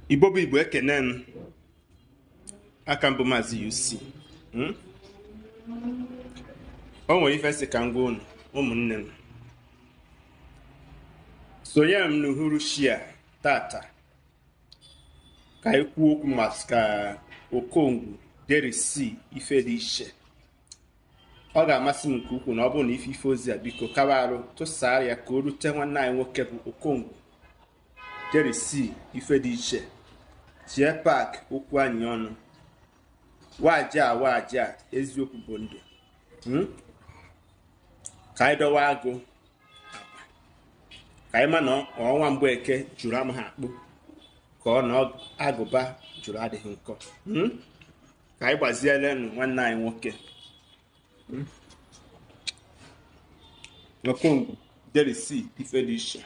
Igbo bụ Igbo, ekene m. Aka mbụ Maazị UC. O nwere ife sị ka m gwa unu, ụmụnne m, sonye m n'uhuruchi a tata ka anyị kwuo okwu maka Okongwu Derisi ife dị iche. Ọ ga-amasị m nke ukwuu na ọ bụrụ na ife ozi a, biko kaba arụ tụsara ya ka o rute nwanne anyị nwoke bụ Okongwu Derisi ife dị iche. Jee pak okwu anyị ọnụ waja waja, eziokwu bụ ndụ. Ka anyị dọwa agụ, ka anyị ma na ọnwa Mgbeke jụrụ amaghị akpụ ka ọ na agụba jụrụ adịghị nkọ. Ka anyị gbazielenu nwanne anyị nwoke Okongwu Derisi ife dị iche.